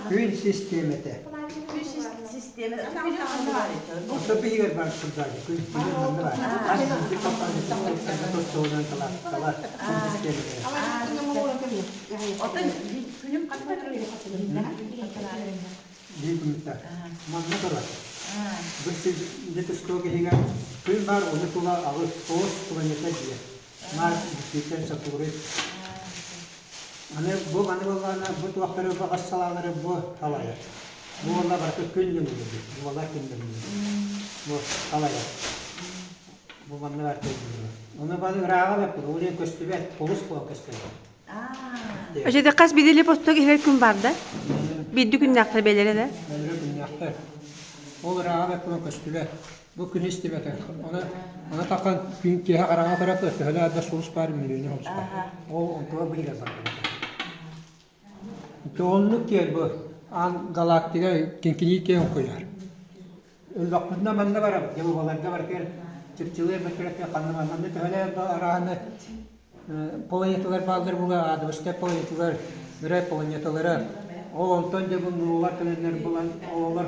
Күн систиэмэтэ. Онто биһигэр бар сылдьааччы күн күн манна бар. Хас биирдии компания тус-туһунан талар күн систиэмэтэ. Биир күнүттэ. Манна турар. Бу лепесток иһигэр күн баар, ону тула 8 планета диэ. Марс, Юпитер, Сатурн. Аны бу маны буоллаҕына бу туохтары баҕас салаалары бу салайар. Бу уолла барыта күн нөҥүлүүр. Бу уоллар күн нөҥүлүүр. Бу салайар. Бу манна барыта өйдүүр. Ону бары ырааҕа бэппит, ол иһин көстүбэт, полус буолан көстүбэт. Өчөтө хас биирдии постук иһэр күн бар да? Биирдии күннээхтэр бэлэрэ да? Бэлэрэ күннээхтэр. Ол ырааҕа бэппит көстүбэт. Бу күнү истибэтэх. Оны аны таххан күн киэһэ хараҥа көрөп төһөлөөх да сулус баар миллионер сулус баар. Ол онтуга билигэр бар. Оннук киэр бу аан галактика киҥкинии киэҥ куйаар. Өллөхпүтүнэ манна барабыт, дьылҕаларга барытыгар чыпчылыыр бөтүрөккө ханна манна төһөлөөх да арааһыны планеталар бааллар була аадыбыскай планеталар ырай планеталара ол онтон дьэ бу нуулар кэлэннэр булан ололор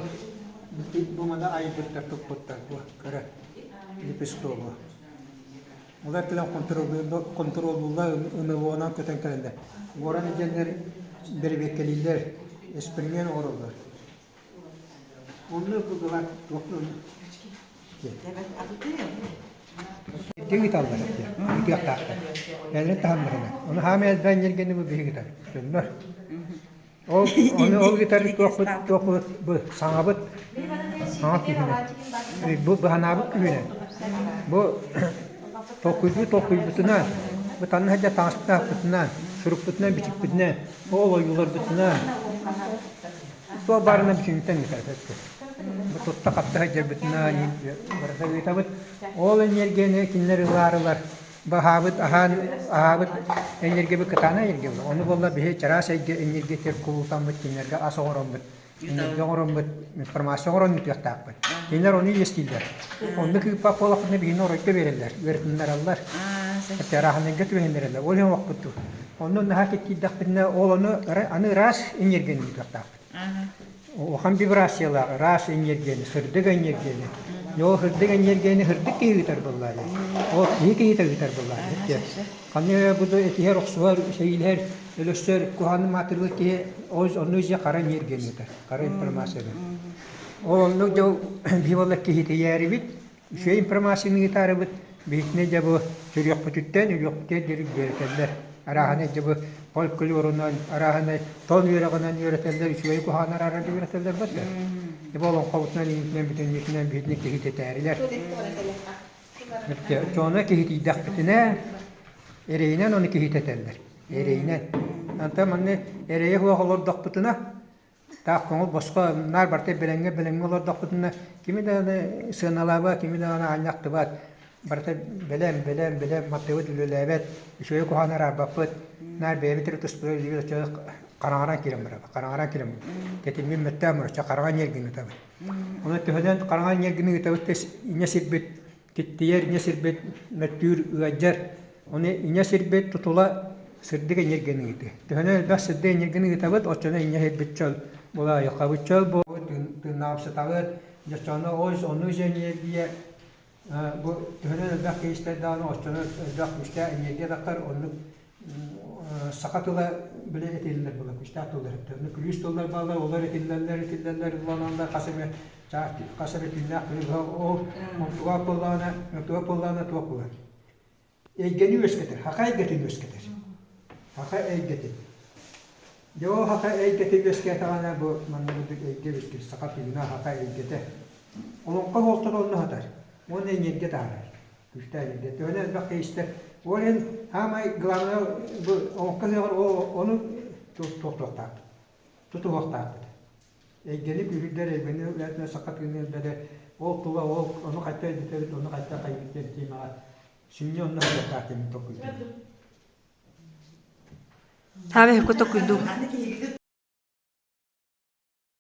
бу маны айбыттар туппуттар бу кыра лепестогу олар кэлэн хонтуруоллууллар НЛО-нан көтөн кэлэллэр уоран илдьэннэр бэрэбиэркэлииллэр эксперимент оҥороллор Онно быгылар туох Ити ыыталлар этэ, ыытыахтаахтар. Бэйэлэрин таһымнарынан. Ону хаамай элбээн ньиргэни бу биһиги ыытар. Дьоннор. Ол ону ол ыытар туохпут туохпут бу саҥабыт саҥа күүһүнэн. Бу быһанаабыт күүһүнэн. Бу толкуйдуу толкуйбутунан, бу танна сылдьар таҥаспытынан, сурукпутунан, бичикпитинэн, ол ойууларбытынан Туох баарынан бүтүнүттэн ыытабыт. Бу тутта-хапта сылдьарбытынан барыта ыытабыт. Ол энергияны кинилэр ылаарылар. Баһаабыт аһаан аһаабыт энергиябыт кытаанах энергия буолар. Ону буолла биһи чараас эйгэ энергиятыгар кубулутаммыт кинилэргэ ас оҥороммут, энергия оҥороммут, информация оҥорон ыытыахтаахпыт. Кинилэр ону иэстииллэр. Оннук ыыппат буоллахпытына биһини оройго биэрэллэр, ыарытыннараллар. Арааһынайга түбэһиннэрэллэр. Ол иһин олохпут дуу. Онно наһаа киирдэхпитинэ, ол ону аны ыраас энергияны ыытыахтаахпыт. Улахан вибрациялаах ыраас энергияны, сырдык энергияны. Ол сырдык энергияны сырдык киһи ыытар буоллаҕа. Ол киһи киһитэ ыытар буоллаҕа. Ханна бу этиһэр, охсуһар, сэриилэһэр, өлөссөр, куһаҕаны маатырбыт киһи ол онно дьэ хара энергияны ыытар, хара информацияны. Ол оннук дьэ биһи буолла киһитийээрибит, Үчүгэй информацияны ыытаарыбыт, биһикини дьэ бу төрүөхпүтүттэн өлүөхпүтүгэр диэри үөрэтэллэр. Арааһынай дьэ бу фольклорунан, арааһынай тон үөрэҕинэн үөрэтэллэр, үчүгэйи куһаҕаны араарар үөрэтэллэр бат да. Дьэ бу олоҥхобутунан иҥитинэн бүтүннүүтүнэн биһитини киһитэтээрилэр. Дьоно киһитийдэхпитинэ, эрэйинэн ону киһитэтэллэр. Эрэйинэн. Антон манна эрэйэ суох олордохпутуна, Таах көҥүл босхо наар барыта бэлэмҥэ бэлэмҥэ олордохпутуна кими даҕаны сыаналаабат, кими даҕаны аанньа ахтыбат, барыта бэлэм, бэлэм, бэлэм, маттыбыт үлэлээбэт, үчүгэйи куһаҕаны араарбаппыт, наар бэйэбит эрэ туспутугар илиибит оччо хараҥаран киирэн барабыт, хараҥаран киирэн тэтиммин мөттөөн барар, оччо хараҥа ньиэргин ыытабыт. Онон төһөнөн хараҥа ньиэргин ыытабыт да инньэ сирбит Киттийэр иньэ сирбит мөттүүр ыалдьар. Ону иньэ сирбит тутула сырдык энергияны ыытыы. Төһөнөн элбэх сырдык энергияны ыытабыт, оччоно иньэ сирбит чөл була айылҕабыт чөл буолабыт, тыыннаахсытабыт. Дьоччоно ол оннук же энергия бу төһөнөн элбэх киһи истэр даҕаны оччоно элбэх күүстээх энергия таххар оннук саха тыла били этиллэр була күүстээх тыллар эттэ. Күлүүс тыллар бааллар, олор этиллэллэр, этиллэллэр, ылланаллар хас эмэ хас эмэ түүннээх күнү быһа ол онтуга буоллаҕына, онтуга буоллаҕына туох буолар? Эйгэни үөскэтэр, хака эйгэтин үөскэтэр. Хака эйгэтин. Дьэ ол хака эйгэтэ үөскээтэҕинэ бу манна курдук эйгэ үөскүүр, саха тыына, хака эйгэтэ. Олоҥхо суолтата онно сытар. Уонна энергия таһаарар. Күүстээх энергия. Төһөнөн элбэх киһи истэр. Ол иһин саамай главное бу олоҥхо ыһыаҕар ону туохтуохтаахпыт, тутуһуохтаахпыт. Эйгэни күүһүрдэр, эйгэни үлэтинэн саха тыынын элбэтэр, ол тула ол ону хайта өйдөтөбүт, ону хайта хайбыт диэн тиэмэҕэ сүнньү онно сылдьыахтаах диэн толкуйдуубун. Таабы өккө толкуйдуу.